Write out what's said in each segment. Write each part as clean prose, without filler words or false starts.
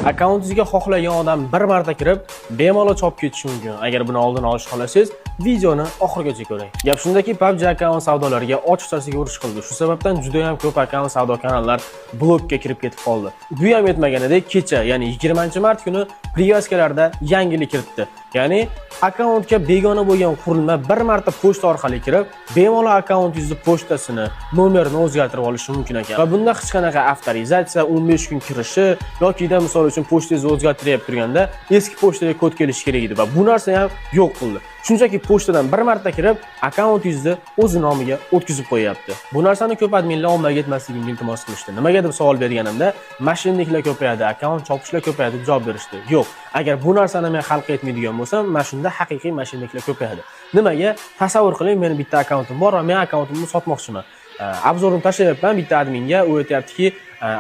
Akkauntingizga xohlagan odam bir marta kirib, bemalol chopib ketishi mumkin. Agar buni oldini olishni xohlasangiz, videoni oxirigacha ko'ring. Gap shundaki, PUBG akkaunt savdolariga ochiqchasiga urush qildi. Shu sababdan juda ham ko'p akkaunt savdo kanallar blokka kirib ketib qoldi. Bu ham yetmaganidek, kecha, ya'ni 20-mart kuni привязка larda yangilik kiritdi. Ya'ni akkauntga begona bo'lgan qurilma bir marta pochta orqali kirib, bemalol akkauntingizni pochtasini, nomerini o'zgartirib olishi mumkin ekan. Va bunda hech qanaqa avtorizatsiya, 15 kun kirishi yokida misol uchun pochtangizni o'zgartiryapti turganda eski pochtaga kod kelishi kerak edi va bu narsa ham yo'q qildi. Shunchaki pochtadan bir marta kirib, akkauntingizni o'zi nomiga o'tkazib qo'yyapti. Bu narsani ko'p adminlar ommaga yetmasligimga iltimos qilishdi. Nimaga deb savol berganimda, мошенник lar ko'payadi, akkaunt chopishlar ko'payadi deb javob berishdi. Yo'q, agar bu narsani men xalqqa aytmaydigan bo'lsam, mana shunda haqiqiy мошенник lar ko'payadi. Nimaga? Tasavvur qiling, meni bitta akkauntim bor va men akkauntimni sotmoqchiman. Обзор ini tashlayapman bitta adminga, u aytyaptiki,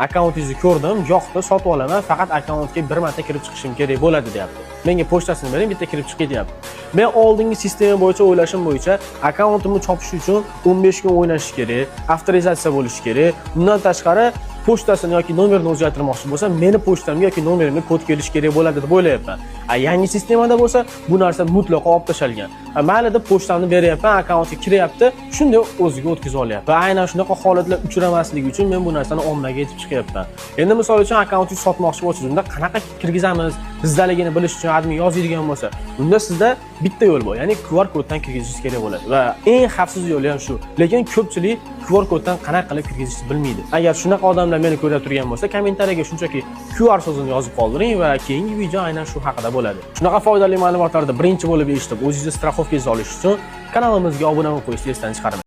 akkauntingizni ko'rdim, yoqdi, sotib olaman, faqat akkauntga bir marta kirib chiqishim kerak bo'ladi deyapti. Menga pochtasini bering, bitta kirib chiqay deyapti. Men oldingi sistema bo'yicha o'ylashim bo'yicha akkauntimni chopish uchun 15 kun o'ynash kerak, avtorizatsiya bo'lishi kerak. Undan tashqari pochtasini yoki nomerini o'zgartirmoqchi bo'lsam, meni pochtamga yoki nomerimga kod kelishi kerak bo'ladi deb o'ylayapman. A yangi sistemada bo'lsa, bu narsa mutlaqo olib tashlangan. Mayli deb pochtamni beryapman, akkauntga kiryapti, shunday o'ziga o'tkazib olyapti. Va aynan shunaqa holatlar uchramasligi uchun men bu narsani ommaga aytib chiqyapman. Endi misol uchun akkauntingizni sotmoqchi bo'lsangiz, unda qanaqa kirgizamiz, sizdaligini bilish uchun admin yozadigan bo'lsa, unda sizda bitta yo'l bor, ya'ni QR koddan kirgizishingiz kerak bo'ladi. Va eng xavfsiz yo'li ham shu. Lekin ko'pchilik QR koddan qanaqa qilib kirgizishni bilmaydi. Agar shunaqa odamlar meni ko'rib turgan bo'lsa, kommentariyaga shunchaki QR so'zini yozib qoldiring va keyingi video aynan shu haqida bo'ladi. Shunaqa foydali ma'lumotlarni birinchi bo'lib eshitib, o'zingizni страховка ngizni olish uchun kanalimizga obuna bo'lib qo'yishni esdan chiqarmang.